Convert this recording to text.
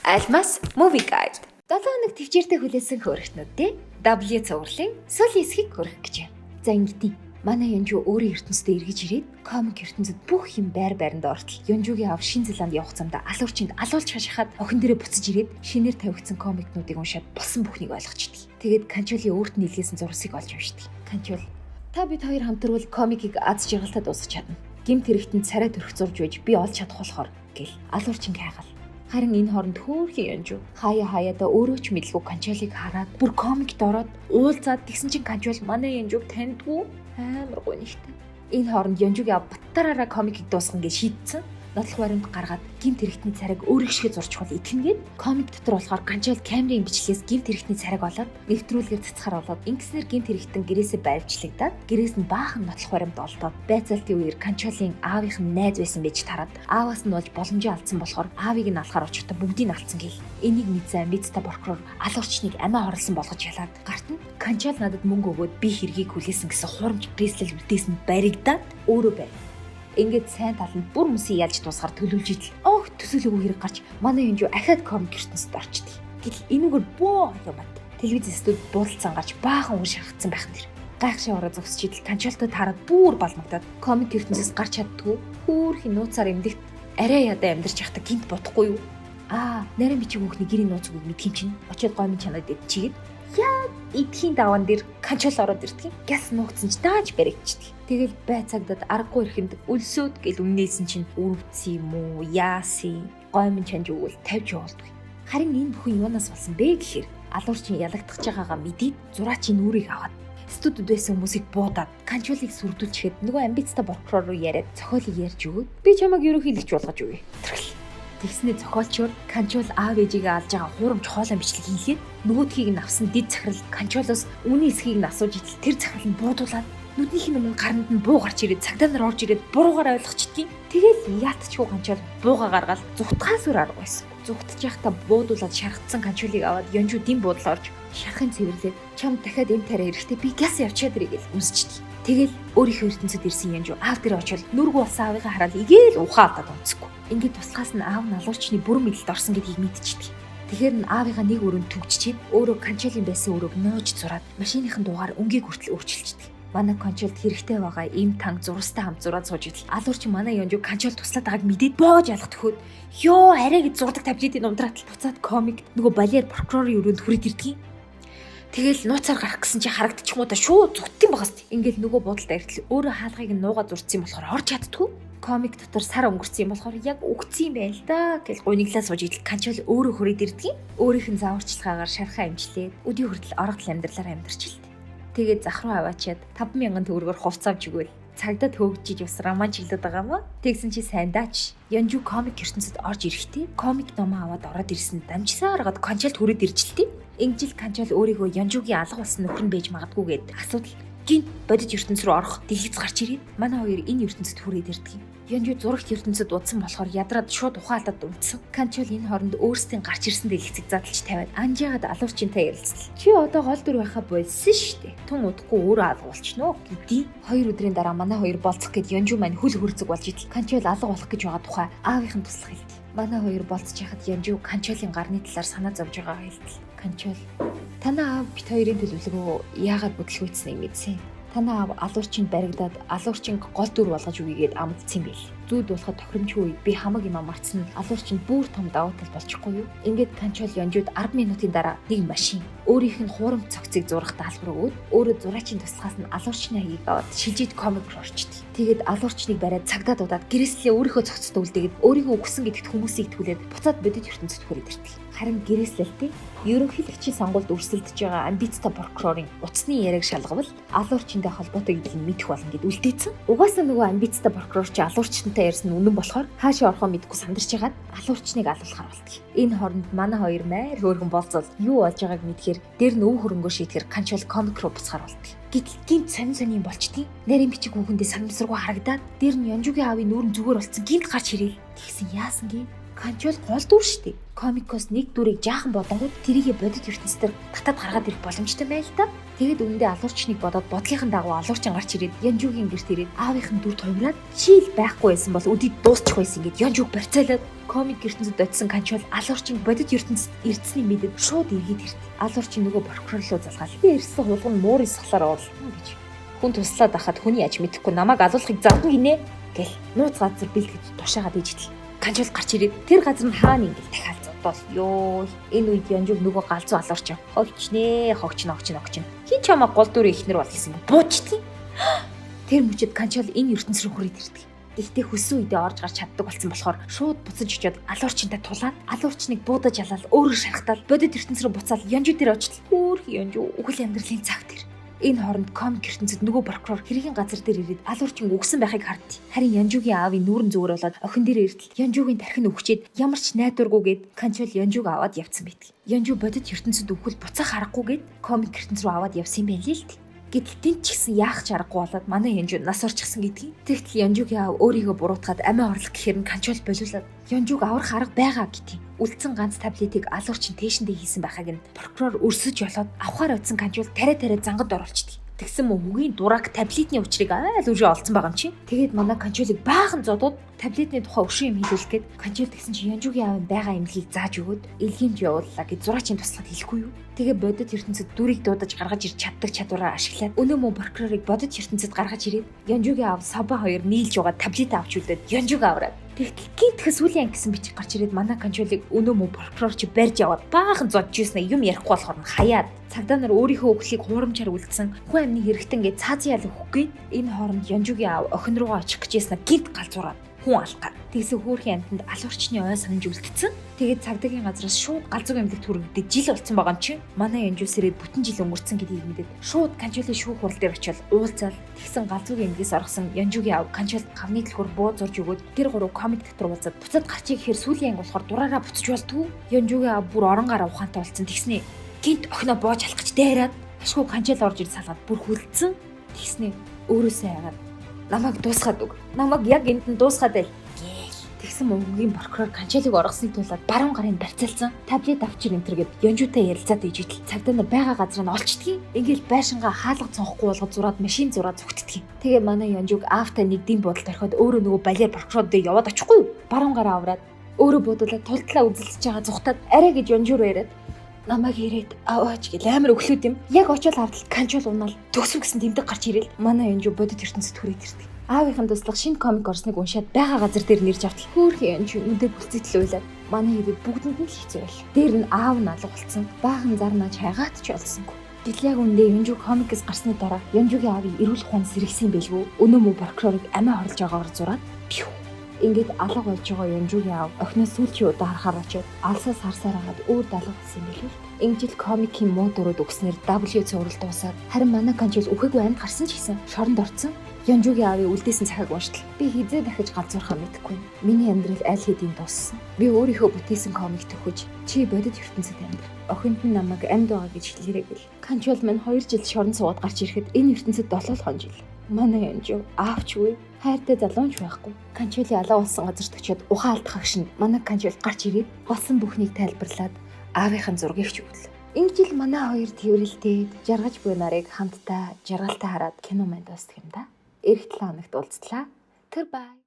Алмас Movie Guide. 7 хоног төвчээртэй хүлээсэн хөөрхтнүүдтэй W цувралын сүүлийн хэсгийг хүргэх гэж байна. За, ингэдий. Манай Янжу өөрийн ертөнцид эргэж ирээд комик ертөнцид бүх юм байр байранд ортол Янжугийн аав Шинэ Зеланд явах замдаа алуурчинд алуулж хашихад охин дээрээ буцаж ирээд шинээр тавигдсан комикнуудыг уншаад болсон бүхнийг ойлгочдөг. Тэгээд Канчоли өөрт нь илгээсэн зурсыг олж уншдаг. Канчол: "Та бид хоёр хамтарвал комикийг аз жаргалтай дуусгах чадна. Гэмт хэрэгтэн царай төрөх зурж байж би олж чадах болохоор" гэл алуурчин хайгал. Харин энэ хооронд хөөрхөн Янжу хаяа хаяада өөрөө ч мэдлгүй Канчолыг хараад бүр комикт ороод уулзаад, тэгсэн чинь Канчол манай Янжуг таньдгүй, амар гунигтай. Энэ хооронд Янжугийн ав баттараараа комикийг дуусгана гэж шийдсэн. Нотлох баримт гаргаад гэмт хэрэгтний царайг өөрийнх шиг зурчихвал итгэнгээд, комик дотор болохоор Канчол камерын бичлэгээс гэмт хэрэгтний царайг олоод нэвтрүүлгээр цацхаар болоод, ингэснээр гэмт хэрэгтэн гэрээсээ баривчлагдаад, гэрээс нь баахан нотлох баримт олдоод, байцаалтын үеэр Канчолын аавынх нь найз байсан байж тараад, ааваас нь болж боломжоо алдсан болохоор аавыг нь алахаар очихдоо бүгдийг нь алдсан гэл. Энийг мэдсэн амбицтай прокурор алуурчныг амиа хорлсон болгож ялаад, гарт нь Канчол надад мөнгө өгөөд би хэргийг хүлээсэн гэсэн хурамч гэрээслэл үлдээсэн баригдаад өөрөө байв. Ингээд сайн таланд бүр мөсийг ялж дуусгаар төлөвлөж идэл огт төсөөлөөгүй хэрэг гарч манай Янжу ахиад комик ертөнцид орчдөг. Гэтэл энүүгээр бөө юм бат. Телевиз студ буудалцсан гарч баахан үр шаргацсан байх нь тэр. Гайхшаа ороо зогсож идэл Канчолтой таарад бүр балмагдаад комик ертөнцөөс гарч чаддгүй, хөөхий нууцаар эмдэгт арай ядаа амьдарч явахдаа гинт бодохгүй юу? Аа, нарийн бичиг хүүхний гэрийн нууц үгийг мэдх юм чинь очиод гомын чанаад идчихээд яг эдхийн даван дээр Канчол ороод ирдэг. Гяс нуугдсан ч дааж баригдчихдаг. Тэгэл бай цагдаад аргагүй ирэхэнд өлсөөд гэл үннээсэн чинь өрөвдсөн юм уу, яасан, гоймон чанж өгвөл тавьж явуулдаг. Харин энэ бүхэн юунаас болсон бэ гэхээр алуурчин ялагдах байгаагаа мэдээд зураачийн нүрийг аваад студид байсан хүмүүсийг буудаад Канчуулыг сүрдүүлчихэд нөгөө амбицтай прокурор руу яриад зохиолыг ярьж өгөөд би чамайг ерөнхийлөгч болгож өгье. Тэрхэл. Тэгснээ зохиолчоор Канчул аав ээжигээ алж байгаа хуурамч хоолой бичлэг хийлгээд, нөгөөдхийг нь авсан дэд захирал Канчулаас үнийн эсхийг нь асууж идэл тэр захирал нь буудуулаад, нүднийх нь өмнө гаранд нь буу гарч ирээд цагдаа нар орж ирээд буруугаар ойлгочдгийн. Тэгэл яалтчгүй Канчул бууга гаргаал зүхтгаас өөр арга байсан. Зүхтж явахдаа буудуулаад шаргацсан Канчулыг аваад Янжу дим буудлаа орж шарахын цэвэрлээд чам дахиад эм тариа эрэхтэй би гяс явчаад ирээ гэл үнсчихдээ. Тэгэл өөрийнхөө ертөнцид ирсэн Янжу аав дээр очивол нүргүү болсон аавыгаа хараад игээл ухаан алдаад унцгүй. Ингээд туслахаас нь аав нь алуурчны бүрэн мэдлэлд орсон гэдгийг мэдчихдэг. Тэгэхээр нь аавыгаа нэг өрөөнд түгжчихэд өөрөө Канчолийн байсан өрөөг нууж зураад машиныхын дугаар өнгийг хүртэл өөрчилчихдэг. Манай Канчолд хэрэгтэй байгаа им танг зурстай хамт зураад сууж идэл алуурчин манай Янжу Канчол туслаад байгааг мэдээд боож ялах төхөөд ёо арай гэж зурдаг тавьж идэв унтраатал буцаад комикт нөгөө балиар прокурорын өрөөнд хүрээд ирдэг. Тэгэл нууцаар гарах гэсэн чи харагдчихгоо да, шууд зүгтэн багаас. Ингээл нөгөө буудалд арилтал өөрөө хаалгыг нь нуугаа зурцсан юм болохоор орж чаддгүй. Комик дотор сар өнгөрсөн юм болохоор яг үгцэн юм байна л да гэл гуниглаа сууж идэл Канчол өөрөө хүрээд ирдэг. Өөрийнх нь зааварчилгаагаар шархаа эмчлээд өдий хүртэл оргодол амьдралаар амьдарч илт. Тэгээд зах руу аваачаад 5000 төгрөгөөр хувц авч өгөөл цагдаа төөгжиж бас роман чиглээд байгаа маа. Тэгсэн чи сайн даач. Янжу комик ертөнцид орж ирэхдээ комик номоо аваад ороод ирсэн дамжсаар хагаад Канчолд хүрээд ирж л. Ингэжил Канчол өөрийгөө Янжугийн алга болсон нөхөр нь байж магадгүй гэд асуудал гинт бодит ертөнц рүү орох дэлгэц гарч ирээд манай хоёр энэ ертөнцид хүрээд ирдэг юм. Янжу зурагт ертөнцид удсан болохоор ядраад шууд ухаан алдаад унтсан. Канчол энэ хооронд өөрсдийн гарч ирсэн дэлгэцийг задлж тавиад анжаагаад алуурчинтай ярилцлаа. Чи одоо гол дүр байхаа болсон шүү дээ. Тун удахгүй өөрөө алга болчихно гэдий. 2 өдрийн дараа манай хоёр болцох гэд Янжу маань хөл хөрцөг болж идэл Канчол алга болох гэж байгаа тухай аавынх нь туслах хэлдэг. Манай хоёр болцож яхад Янжу Канчолын гарны талаар санаа зовж байгаа хэлдэг. Канчол: "Танаа аав бит хоёрын төлөвлөгөө яагаад бүтлгүүцсэнийг мэдсэн. Танаа аав алуурчинд баригдаад алуурчин гол дүр болгож өгье гэд амлцсан юм байл. Зүүд болоход тохиромжгүй үед би хамаг юм мартсан нь алуурчинд бүр том давуу тал болчихгүй юу?" Ингээд Канчол Янжууд 10 минутын дараа нэг машин өөрийнх нь хуурамч цогцыг зурах даалгавар өгөөд өөрөө зураачийн туслахаас нь алуурчны хаягийг аваад шилжиж комик руу орчдөг. Тэгээд алуурчныг бариад цагдаа дуудаад гэрээслээ өөрийнхөө цогцтой үлдээгээд өөрийгөө өгсөн гэдэгт хүмүүсийг итгүүлээд буцаад бодит ертөнцид хүрээд ирдэг. Харин гэрээслэлтийн ерөнхийлөгчийн сонгуульд өрсөлдөж байгаа амбицтай прокурорын утасны яриаг шалгавал алуурчинтай холбоотой гэдгийг мэдэх болно гэд үлдээсэн. Угаасаа нөгөө амбицтай прокурор чи алуурчинтай ярьсан үнэн болохоор хаашаа орохоо мэдэхгүй сандарч хагаад алуурчныг алуулахар болдог. Энэ хооронд манай хоёр майр хөөргөн болцол юу болж байгааг мэдхээр дээр нь өв хөрөнгөө шийтгэр Канчол комик руу буцахар болдог. Гэтэл гинт сонин сонин юм болчдیں۔ Нарийн бичиг хүүхэндээ санамсаргүй харагдаад дээр нь Янжугийн аавын нүүрэн зүгээр болцсон гинт гарч ирээл. Тэгсэн яасан гээ? Канчул гол дүр штэ. Комикос нэг дүрийг жаахан бодонгууд тэрийгэ бодит ертөнцийн татаад гаргаад ирэх боломжтой байл та. Тэгээд үүндээ алуурчныг бодоод бодлынхан дагуу алуурчин гарч ирээд Янжуугийн гэрт ирээд аавынх нь дүр туймраад чийл байхгүй байсан бол өдий дуусчих байсан гэд Янжууг барьцаалаад комик ертөнцид очисон Канчул алуурчин бодит ертөнцид ирдсэнийг мэдээд шууд эргээд ирд. Алуурчин нөгөө прокурор руу залгаал. Би ирсэн хулган муур исхлаар орлоо гэж. Хүн туслаад ахад хүний аж мэдэхгүй намайг алуулахыг завгүй гинэ гэл нууц газар бэлтгэж тушаагаад ижтэл. Канчул гарч ирээд тэр газар нь хаана ингээл дахиад зодоол ёо. Энэ үед Янжууг нөгөө галзуу алуурч хогчнээ хогчно хогчно хогчно. Хин чамаа гол дүрийн эхнэр бол гэсэн буучдгийг. Тэр мөчид Канчул энэ ертөнц рүү хүрээд ирдэг. Гэхдээ хөссөн үедээ орж гарч чаддаг болсон болохоор шууд буцаж очиод алуурчинтай тулаад алуурчныг буудаж алаад өөрөө шархтаал бодит ертөнц рүү буцаал Янжуу дээр очтол. Хөөх Янжуу үхэл амьдралын цаг тэр. Энэ хооронд комик ертөнцид нөгөө прокурор хэргийн газар дээр ирээд алуурчин үгсэн байхыг хардтыг. Харин Янжуугийн аавын нүүрэн зүгээр болоод охин дээр иртэл Янжуугийн тархин өвчээд ямар ч найдваргүйгээд Канчул Янжууг аваад явцсан байдаг. Янжуу бодит ертөнцид өвхөл буцаах аргагүйгээд комик ертөнц рүү аваад явсан юм байна л дээ. Гэтэл тэнд ч гэсэн яах ч аргагүй болоод манай Янжуу нас орчихсон гэдгийг. Тэгтэл Янжуугийн аав өөрийгөө буруутгаад амиа орлох гэхээр нь Канчул болиулаад Янжууг аврах арга байгаа гэдгийг. Үлдсэн ганц таблетыг алуурчин тээшэндээ хийсэн байхаг нь прокурор өрсөж болоод авахаар очисон Канчул тариа тариа зангад оруулчихдээ. Тэгсэн мөн үгийн дурак таблетны учрыг айл үшээ олцсон байгаа юм чи. Тэгээд манай Канчулыг баахан зодууд таблетны тухай өшөө юм хэлүүлэх гээд Канчул тэгсэн чи Янжуугийн аав байгаа эмнэлгийг зааж өгөөд элгиймж явууллаа гэж зураачийн туслахад хэлэхгүй юу. Тэгээ бодит ертөнцид дүрийг дуудаж гаргаж ирж чаддаг чадвараа ашиглаад өнөө мөн прокурорыг бодит ертөнцид гаргаж ирээд Янжуугийн аав Саба хоёр нийлж байгаа таблет авч үлдээд Янжууг авраад тэгтэл гинтхэн сүүлийн анги гэсэн бичиг гарч ирээд манай Канчулыг өнөө мөн прокурор чи барьж яваад баахан зодж юуснаа юм ярихгүй болохоор нь хаяад цагдаа нар өөрийнхөө өхлийг хуурамчаар үлдсэн хүн амны хэрэгтэн гэж цаазын ял өгөх гээд энэ хооронд Янжуугийн аав охин руугаа очих гэжсэн гинт галзуураад хүн алах. Тэгсэн хөөрхийн амьтанд алуурчны ой санаж үлдсэн. Тэгээд цагдаагийн газраас шууд галзууг эмнэлэгт хүргэгдээд жил болцсон байгаа юм чи. Манай Янжуу сэрээд бүтэн жил өнгөрцөн гэдгийг мэдээд шууд Канчулын шүүх хурал дээр очиод уулзаал. Тэгсэн галзуугийн эмнэлгээс оргосон Янжуугийн аав Канчулд гавны төлхөр буу зурж өгөөд тэр гурав комик дотор уулзаад буцаад гарчиг гэхээр сүүлийн анги болохоор дураараа буцаж болтгоо. Янжуугийн аав бүр орон гараа ухаантай болсон. Тэгснээ гинт охиноо боож алах гэж дайраад ашгүй Канчул орж ир салгаад бүр хүлдсэн. Тэгснээ өөрөөсөө айгаад намайг дуусгаад өг. Намайг яг энд нь дуусгаад байл гээл. Тэгсэн мөнгөгийн прокурор Канчалыг оргосныг тулаад баруун гарын барьцаалсан. Таблет авчир энтер гэд Янжуутай ярилцаад ижидэл цагдаа нар байгаа газар нь олчдгийг. Ингээл байшингаа хаалга цонхгүй болгож зураад машин зураад зүгтдгийг. Тэгээ манай Янжууг аавтай нэг дэм бодолд орхиод өөрөө нөгөө балиар прокурор дээр яваад очихгүй юу? Баруун гараа авраад өөрөө буудуулаад тултлаа үзэлдэж байгаа зүхтаад арай гэж Янжуу руу яриад намайг ирээд аваач гэл амар өглөөд юм. Яг очиод хардтал Канчул унаал төгсөв гэсэн тэмдэг гарч ирэл манай Янжуу бодит ертөнцид хүрээд ирдэг. Аавынхын туслах шинэ комик орсныг уншаад байгаа газар дээр нэрж автал хөөрхөн Янжуу нүдэ бүлцэгдэл уйлаад манай хэвээ бүгдэнд нь л хэцүү байл. Дээр нь аав нь алга болцсон. Баахан зар нааж хайгаат ч олсонгүй. Гэтэл яг үндэ Янжуу комикс гарсны дараа Янжуугийн аавыг эрүүл ухаан сэргсэн юм байлгүй. Өнөө мө прокурорыг амиа хорлож байгаагаар зураад пью. Ингээд алга болж байгаа Янжуугийн аав охиноо сүүлчийн удаа харахаар очиод алсаас харсаар хагаад өөр далга болсон юм билүү. Ингэжил комикийн муу дүрүүд өгснээр W цуврал дуусаад харин манай Канчул үхээгүй амьд гарсан ч гэсэн шоронд орцсон. Янжуугийн аавыг үлдээсэн цагааг унштал. Би хизээ дахиж галзуурхаа мэдэхгүй. Миний амьдрал аль хэдийн дууссан. Би өөрийнхөө бүтээсэн комик төхөж чи бодит ертөнцид амьдр. Охинд нь намайг амьд байгаа гэж хэлээрэй гэл. Канчул минь 2 жил шорон суугаад гарч ирэхэд энэ ертөнцид 7 хон жил. Манай Янжуу аавчгүй хайртай залуунч байхгүй. Канчулын алга болсон газарт очиод ухаан алдах агшинд манай Канчул гарч ирээд болсон бүхнийг тайлбарлаад аавынхаа зургийг ч өглөө. Ингэжил манай хоёр тэрвэрлдээд жаргаж буй нарыг хамтдаа жаргалтай хараад кино маань дуустдаг юм да. Эх 7 хоногт уулзлаа. Тэр бай.